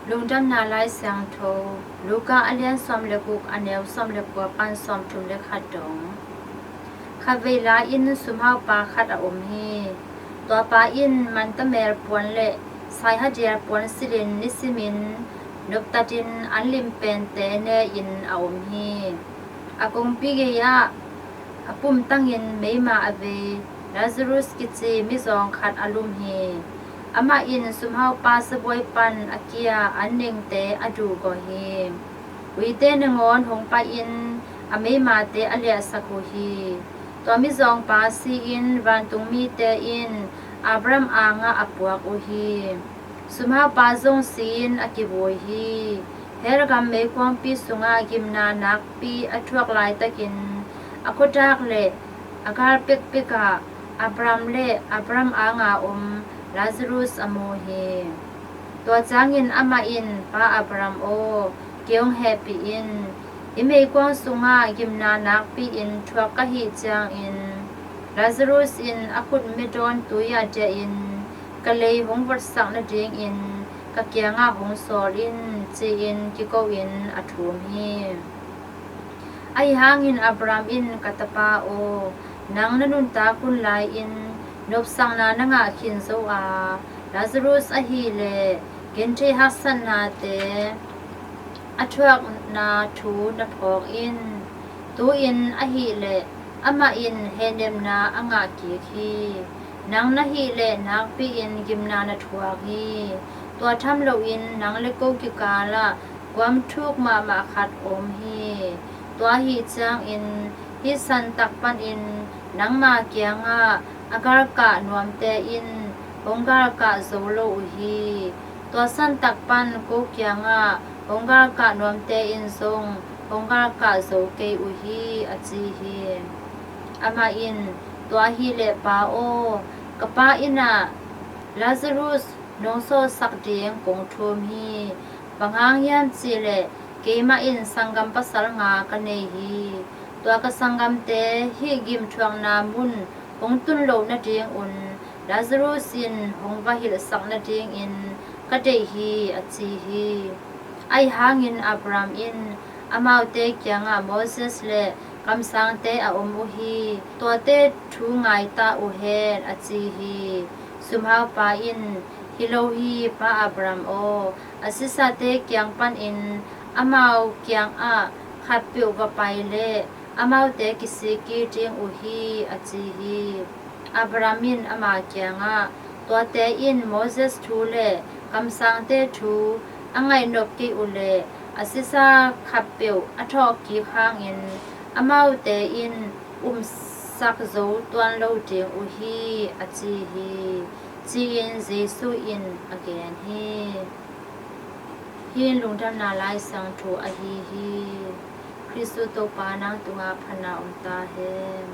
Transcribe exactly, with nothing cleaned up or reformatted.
Lungdamna Lai Siangtho, Luka a lian sawm le guk, a neu sawm le kua pan sawm thum le khat dong. Khatvei lai-in sumhaupa khat a om hi. Tuapa in manta mel puan le saihadial puan silhin nisimin noptatin an limpente ne-in a om hi. A kongpi gei-ah a pumtangin meima a vei Lazarus kici mizawng khat a lum hi. Amah in sumhaupa sabuai pan a kia an nengte a duhgawh hi. Uite nangawn hong pai-in a meimate a liahsak uh hi. Tua mizawngpa si-in vantung mite in Abraham angah a puak uh hi. Sumhaupa zong si-in a kivui hi. Hell gam meikuangpi sungah gimna nakpi a thuak laitakin a khuadak le a gal pekpekah Abraham le Abraham anga om Lazarus a mu hi. Tua ciangin amah in, Pa Abraham aw, kei hong hehpih in. Hih meikuang sungah gimna nakpi-in thuak ka hih ciangin Lazarus in a khut medawn tui-ah diahin ka lei hong votsak nadingin ka kiangah hong sawl in, ci-in kiko-in a thum hi. Ahi hangin Abraham in, Ka tapa aw, nang na nuntak hun lai-in nopsakna na ngah khin zo a, Lazarus ahih leh gentheih haksatnate a thuakna thu na phawk in. Tu-in ahih leh amah in hehnepna a ngah kik hi. Nang na hih leh nakpi-in gimna na thuak hi. Tua tham loin nang le ko kikal ah guam thuk mahmah khat om hi. Tua ahih ciangin hih santak panin nangma kiangah a galkah nuamte in hong galkah zo lo uh hi. Tua santak pan ko kiangah hong galkah nuamte in zong hong galkah zo kei uh hi, a ci hi. Amah in, Tua ahih leh pa aw, ka pa inn ah Lazarus nong sawlsak ding kong thum hi. Bang hang hiam cih leh keimah in sanggam pasal nga ka nei hi. Tua ka sanggamte hih gimthuakna mun hong tun loh nadingun Lazarus in hong va hilhsak nadingin ka deih hi, a ci hi. Ahi hangin Abraham in amaute kiangah, Moses le kamsangte a om uh hi. Tuate thu ngai ta uh hen, a ci hi. Sumhaupa in, Hi lo hi, Pa Abraham aw. A sisate kiang panin amau kiangah khatpeuh va pai leh amaute kisik kik ding uh hi, a ci hi. Abraham in ama kiangah, Tuate in Moses thu le kamsangte thu a ngaihnop kei uh leh a sisa khatpeuh a thawhkik hangin amaute in umsak zo tuan lo ding uh hi, a ci hi, ci-in Jesuh in a gen hi. Hih in Lungdamna Lai Siangtho ahi hi. Khristu Topa nang tungah phatna om ta hen.